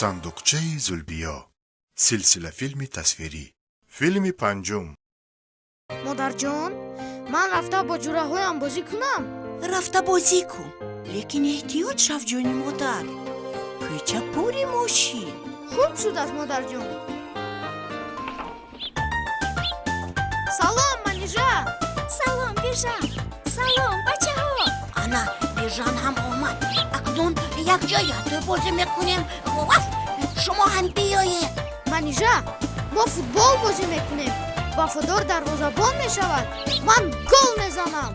Сандуқчаи Зулбиё, силсила филми тасвирӣ, филми панҷум. Модарҷон, ман рафта бо ҷураҳоям бозӣ кунам? Рафта бозӣ кун, лекин эҳтиёт шав, ҷони модар, кӯча пури мошин. Хуб шудааст, модарҷон. Салом, Манижа. Салом, Бежан. Салом, бачаҳо. Ана Бежан ҳам омад. Акнун якҷоя бозӣ мекунем. Ваф, шумо ҳам биёед. Манижа, мо футбол бозӣ мекунем. Вафодор дарвозабон мешавад, ман гол мезанам,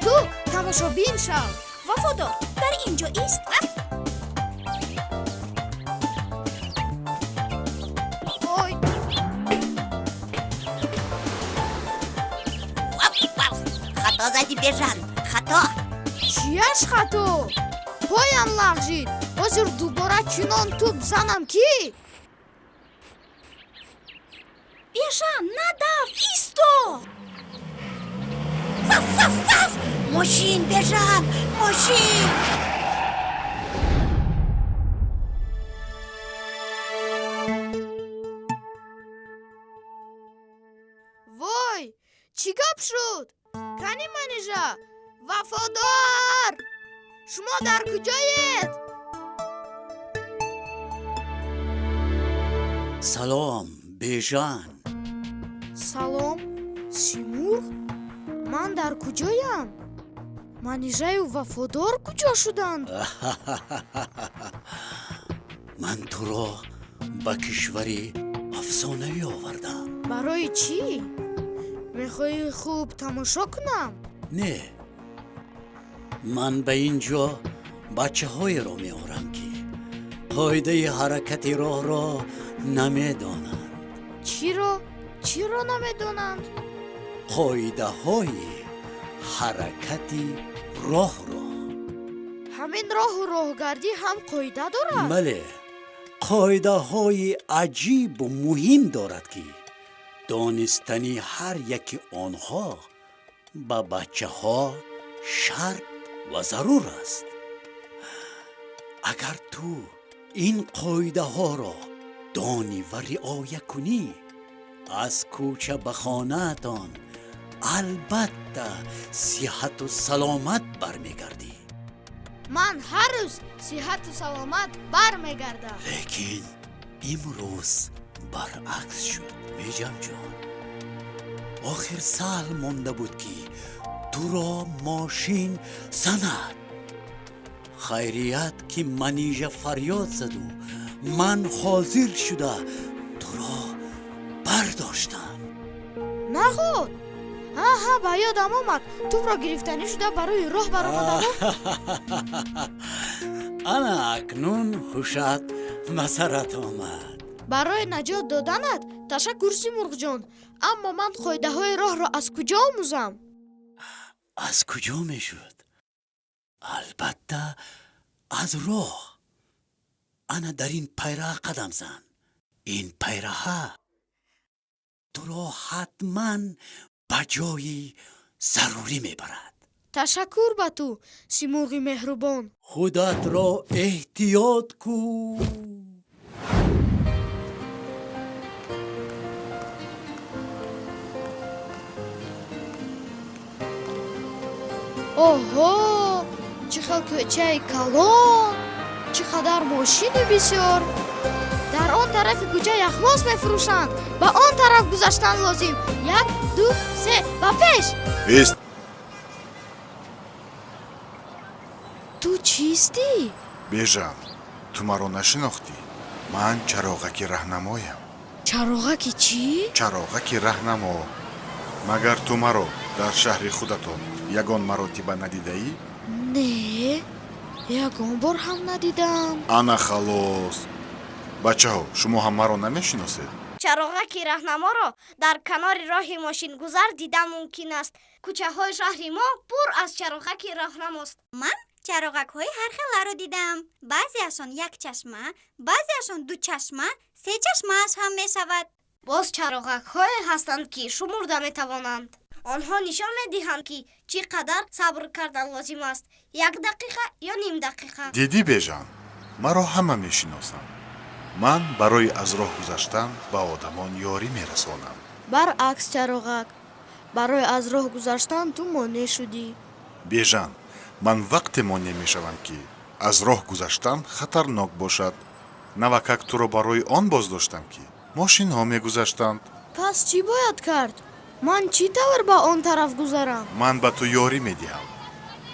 ту тамошобин шав. Вафодор, дар ин ҷо ист. Ой. Ваф, ваф, хато зади, Бежан, хато. Чияш хато? Поям лағжид. Ҳозир дубора чунон тӯб занам, ки Бежан, надав, исто. Ваф, ваф, ваф, мошин, Бежан, мошин. Вой, чӣ гап шуд? Кани Манижа, Вафодор, шумо дар куҷоед? Салом, Бежан. Салом, Симурғ. Ман дар куҷоям? Манижаю Вафодор куҷо шуданд? Ман туро ба кишвари афсонавӣ овардам. Барои чӣ? Мехоҳӣ хуб тамошо кунам? Не, ман ба ин ҷо бачаҳоеро меорам, ки қоидаи ҳаракати роҳро намедонанд. Чиро? Чиро намедонанд? Қоидаҳои ҳаракати роҳро. Ҳамин роҳу роҳгардӣ ҳам қоида дорад? Бале, қоидаҳои аҷибу муҳим дорад, ки донистани ҳар яки онҳо ба бачаҳо шарт ва зарур аст. Агар ту ин қоидаҳоро донӣ ва риоя кунӣ, аз кӯча ба хонаатон албатта сиҳату саломат бармегардӣ. Ман ҳар рӯз сиҳату саломат бармегардам. Лекин имрӯз баръакс шуд, Бежанҷон. Охир саҳл монда буд, ки туро мошин занад. Хайрият, ки Манижа фарёд заду ман ҳозир шуда туро бардоштам. Наход, ҳа, ба ёдам омад, тӯбро гирифтанӣ шуда ба рӯи роҳ баромадаму Ана акнун ҳушат ба сарат омад. Барои наҷот доданат ташаккур, Симурғҷон, аммо ман қоидаҳои роҳро аз куҷо омӯзам? Аз куҷо мешуд? Албатта, аз роҳ. Ана дар ин пайраҳа қадам зан. Ин пайраҳа туро ҳатман ба ҷои зарурӣ мебарад. Ташаккур ба ту, Симурғи меҳрубон. Худатро эҳтиёт кун. Оҳо, чӣ хел кӯчаи калон, чӣ қадар мошини бисёр! Дар он тарафи кӯча яхмоз мефурӯшанд. Ба он тараф гузаштан лозим. Як, ду, се, ба пеш! Ист! Ту чистӣ? Бежан, ту маро нашинохтӣ? Ман чароғаки раҳнамоям. Чароғаки чӣ? Чароғаки раҳнамо. Магар ту маро дар шаҳри худатон ягон маротиба надидаӣ? Не, ягон бор ҳам надидам. Ана халос. Бачаҳо, шумо ҳам маро намешиносед? Чароғаки раҳнаморо дар канори роҳи мошингузар дидан мумкин аст. Кӯчаҳои шаҳри мо пур аз чароғаки раҳнамост. Ман чароғакҳои ҳархеларо дидам. Баъзеашон якчашма, баъзеашон дучашма, сечашмааш ҳам мешавад. Боз чароғакҳое ҳастанд, ки шумурда метавонанд. Онҳо нишон медиҳанд, ки чӣ қадар сабр кардан лозим аст: як дақиқа ё ним дақиқа. Дидӣ, Бежан, маро ҳама мешиносанд. Ман барои аз роҳ гузаштан ба одамон ёрӣ мерасонам. Баръакс, чароғак, барои аз роҳ гузаштан ту монеъ шудӣ. Бежан, ман вақте монеъ мешавам, ки аз роҳ гузаштан хатарнок бошад. Навакак туро барои он боздоштам, ки мошинҳо мегузаштанд. Пас чӣ бояд кард? Ман чӣ тавр ба он тараф гузарам? Ман ба ту ёрӣ медиҳам.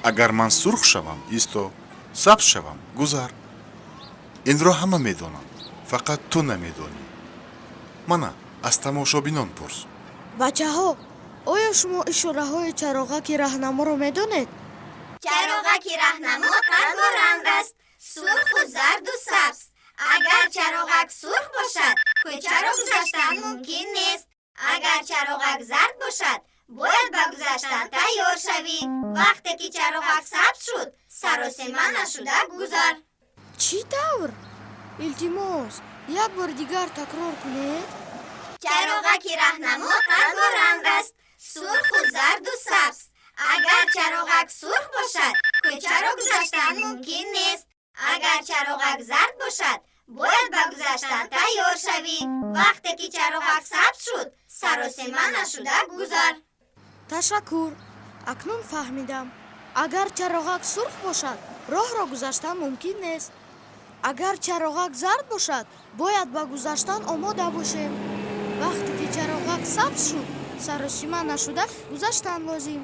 Агар ман сурх шавам, исто, сабз шавам, гузар. Инро ҳама медонанд, фақат ту намедонӣ. Мана, аз тамошобинон пурс. Бачаҳо, оё шумо ишораҳои чароғаки раҳнаморо медонед? Чароғаки раҳнамо рангоранг аст: сурху зарду сабз. Агар чароғак сурх бошад, кӯчаро гузаштан мумкин нест. Агар чароғак зард бошад, бояд ба гузаштан тайёр шавӣ. Вақте ки чароғак сабз шуд, саросема нашуда гузар. Чӣ тавр? Илтимос, як бор дигар такрор кунед. Чароғаки раҳнамо рангоранг аст: сурху зарду сабз. Агар чароғак сурх бошад, кӯчаро гузаштан мумкин нест. Агар чароғак зард бошад, бояд ба гузаштан тайёр шавӣ. Вақте ки чароғак сабз шуд, саросема нашуда гузар. Ташаккур, акнун фаҳмидам. Агар чароғак сурх бошад, роҳро гузаштан мумкин нест. Агар чароғак зард бошад, бояд ба гузаштан омода бошем. Вақте ки чароғак сабз шуд, саросима нашуда гузаштан лозим.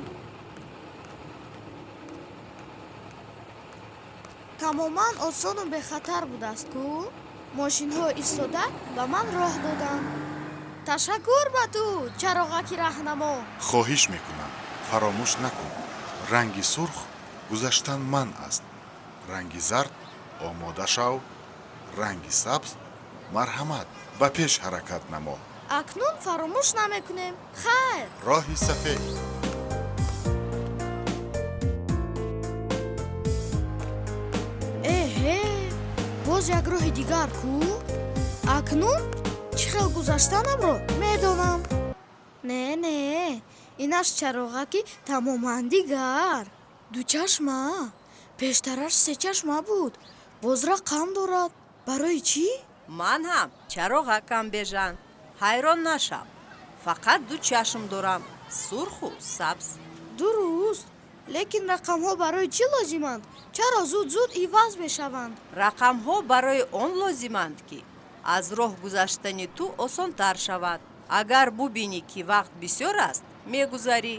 Тамоман осону бехатар будааст ку? Мошинҳо истода ба ман роҳ доданд. Ташаккур ба ту, чароғаки раҳнамо. Хоҳиш мекунам, фаромӯш накун: ранги сурх гузаштан манъ аст, ранги зард омода шав, ранги сабз марҳамат, ба пеш ҳаракат намо. Акнун фаромӯш намекунем. Хайр. Роҳи сафед. Эҳе, боз як роҳи дигар ку? Акнун чӣ хел гузаштанамро медонам. Не, не, инаш чароғаки тамоман дигар. Дучашма. Пештараш сечашма буд. Боз рақам дорад. Барои чӣ? Ман ҳам чароғакам, Бежан, ҳайрон нашав. Фақат ду чашм дорам: сурху сабз. Дуруст, лекин рақамҳо барои чӣ лозиманд? Чаро зуд зуд иваз мешаванд? Рақамҳо барои он лозиманд, ки аз роҳ гузаштани ту осонтар шавад. Агар бубинӣ, ки вақт бисёр аст, мегузарӣ.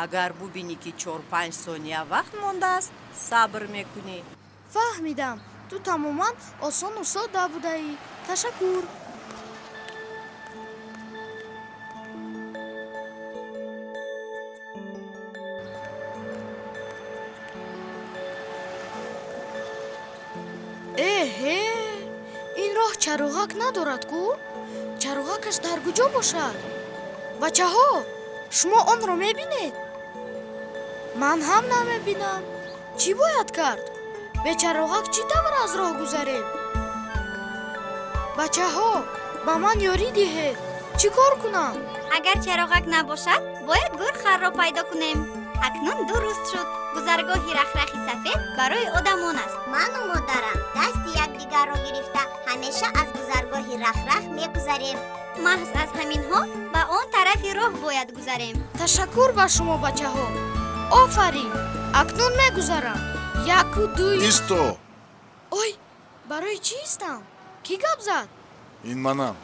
Агар бубинӣ, ки 4-5 сония вақт мондааст, сабр мекунӣ. Фаҳмидам, ту тамоман осону содда будаӣ. Ташаккур. Эҳе, ин роҳ чароғак надорад ку? Чароғакаш дар куҷо бошад? Бачаҳо, шумо онро мебинед? Ман ҳам намебинам. Чӣ бояд кард? Бе чароғак чӣ тавр аз роҳ гузарем? Бачаҳо, ба ман ёрӣ диҳед. Чӣ кор кунам? Агар чароғак набошад, бояд гурхарро пайдо кунем. Акнун дуруст шуд. Гузаргоҳи рахрахи сафед барои одамон аст. Ману модарам дасти якдигарро гирифта ҳамеша аз гузаргоҳи рахрах мегузарем. Маҳз аз ҳаминҳо ба он тарафи роҳ бояд гузарем. Ташаккур ба шумо, бачаҳо. Офарин, акнун мегузарам. Яку, ду. Исто. Ой, барои чӣ истам? Кӣ гап зад? Ин манам,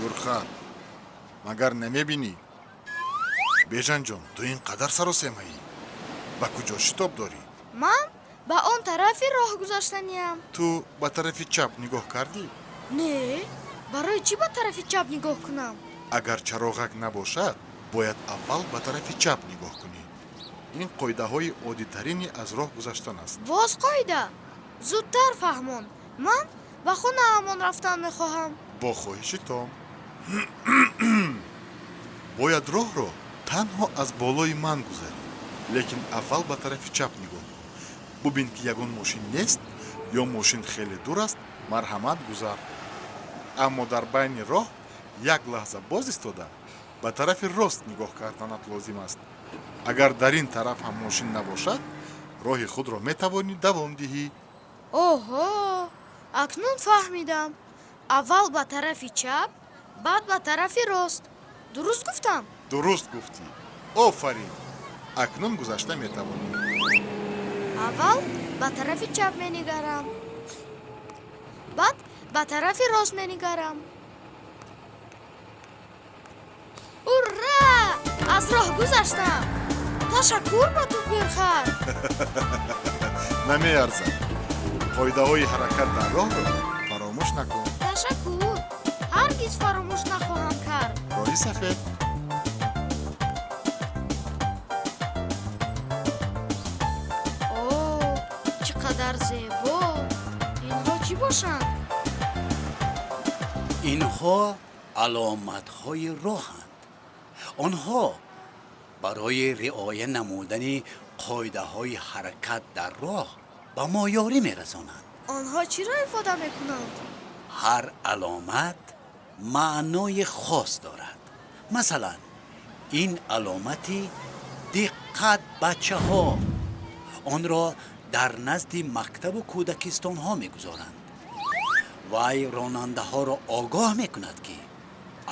гурхар. Магар намебинӣ? Бежанҷон, ту ин қадар саросемаӣ? Ба куҷо шитоб дорӣ? Ман ба он тарафи роҳ гузаштаниям. Ту ба тарафи чап нигоҳ кардӣ? Не, барои чӣ ба тарафи чап нигоҳ кунам? Агар чароғак набошад, бояд аввал ба тарафи чап нигоҳ кунӣ. Ин қоидаҳои оддитарини аз роҳ гузаштан аст. Боз қоида? Зудтар фаҳмон. Ман ба хонаамон рафтан мехоҳам. Бо хоҳиши том. Бояд роҳро танҳо аз болои ман гузарӣ, лекин аввал ба тарафи чап нигоҳ кун. Бубин, ки ягон мошин нест ё мошин хеле дур аст, марҳамат, гузар. Аммо дар байни роҳ як лаҳза боз истода ба тарафи рост нигоҳ карданат лозим аст. Агар дар ин тараф ҳам мошин набошад, роҳи худро метавонӣ давом диҳӣ. Оҳо, акнун фаҳмидам. Аввал ба тарафи чап, баъд ба тарафи рост. Дуруст гуфтам? Дуруст гуфтӣ. Офарин, акнун гузашта метавонӣ. Аввал ба тарафи чап менигарам, баъд ба тарафи рост менигарам. Ура! Аз роҳ гузаштам. Ташаккур ба ту, гӯрхар. Намеарзад. Қоидаҳои ҳаракат дар роҳро фаромӯш накун. Ташаккур, ҳаргиз фаромӯш нахоҳам кард. Роҳи сафед. О, чӣ қадар зебо! Инҳо чӣ бошанд? Инҳо аломатҳои роҳанд. Онҳо барои риоя намудани қоидаҳои ҳаракат дар роҳ ба мо ёрӣ мерасонанд. Онҳо чиро ифода мекунанд? Ҳар аломат маънои хос дорад. Масалан, ин аломати диққат, бачаҳо. Онро дар назди мактабу кӯдакистонҳо мегузоранд. Вай ронандаҳоро огоҳ мекунад, ки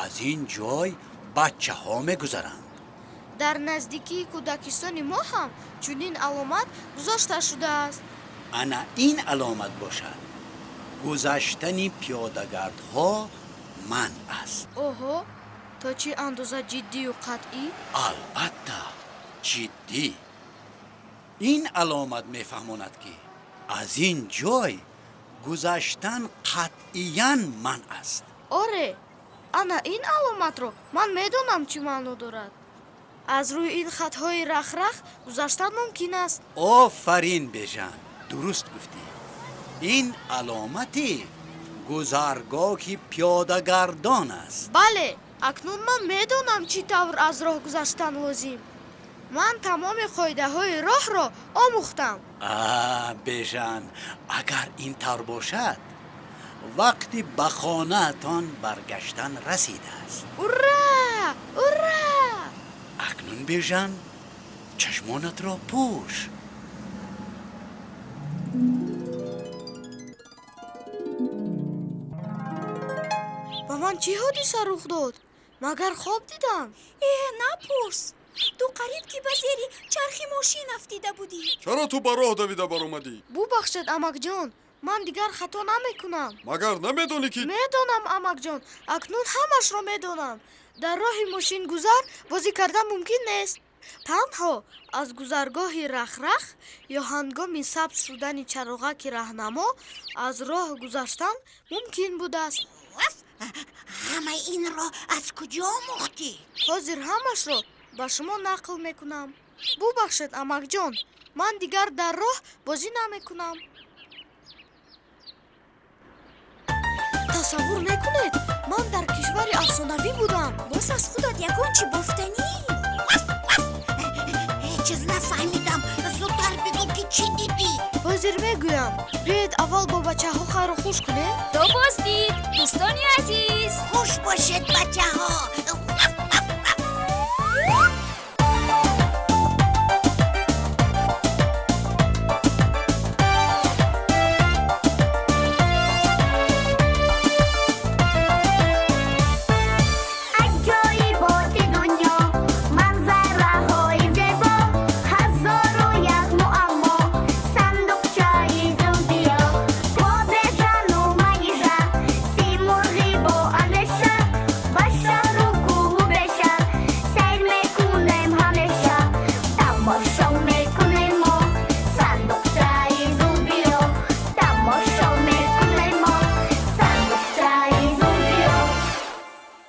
аз ин ҷой бачаҳо мегузаранд. Дар наздикии кӯдакистони мо ҳам чунин аломат гузошта шудааст. Ана ин аломат бошад, гузаштани пиёдагардҳо манъ аст. Оҳо, то чӣ андоза ҷиддию қатъӣ? Албатта, ҷиддӣ. Ин аломат мефаҳмонад, ки аз ин ҷой гузаштан қатъиян манъ аст. Оре, ана ин аломатро ман медонам, чӣ маъно дорад. Аз рӯи ин хатҳои рахрах гузаштан мумкин аст. Офарин, Бежан, дуруст гуфтӣ. Ин аломати гузаргоҳи пиёдагардон аст. Бале, акнун ман медонам, чӣ тавр аз роҳ гузаштан лозим. Ман тамоми қоидаҳои роҳро омӯхтам. А, Бежан, агар ин тавр бошад, вақти ба хонаатон баргаштан расидааст. Ура, ура! Акнун, Бежан, чашмонатро пӯш. Ба ман чӣ ҳодиса рух дод? Магар хоб дидам? Э, напурс. Ту қариб ки ба зери чархи мошин афтида будӣ. Чаро ту ба роҳ давида баромадӣ? Бубахшед, амакҷон, ман дигар хато намекунам. Магар намедонӣ, ки Медонам, амакҷон, акнун ҳамашро медонам. Дар роҳи мошингузар бозӣ кардан мумкин нест. Танҳо аз гузаргоҳи рахрах ё ҳангоми сабз шудани чароғаки раҳнамо аз роҳ гузаштан мумкин будааст. Ҳамаи инро аз куҷо омӯхтӣ? Ҳозир ҳамашро ба шумо нақл мекунам. Бубахшед, амакҷон, ман дигар дар роҳ бозӣ намекунам. Тасаввур мекунед, ман дар кишвари афсонавӣ будам. Боз аз худат ягон чӣ бофтанӣ? Ҳеҷ чиз нафаҳмидам. Зудтар бигӯ, ки чӣ дидӣ. Ҳозир мегӯям. Биёед, аввал бо бачаҳо хайру хуш кунем. То боздид, дӯстони азиз. Хуш бошед, бачаҳо.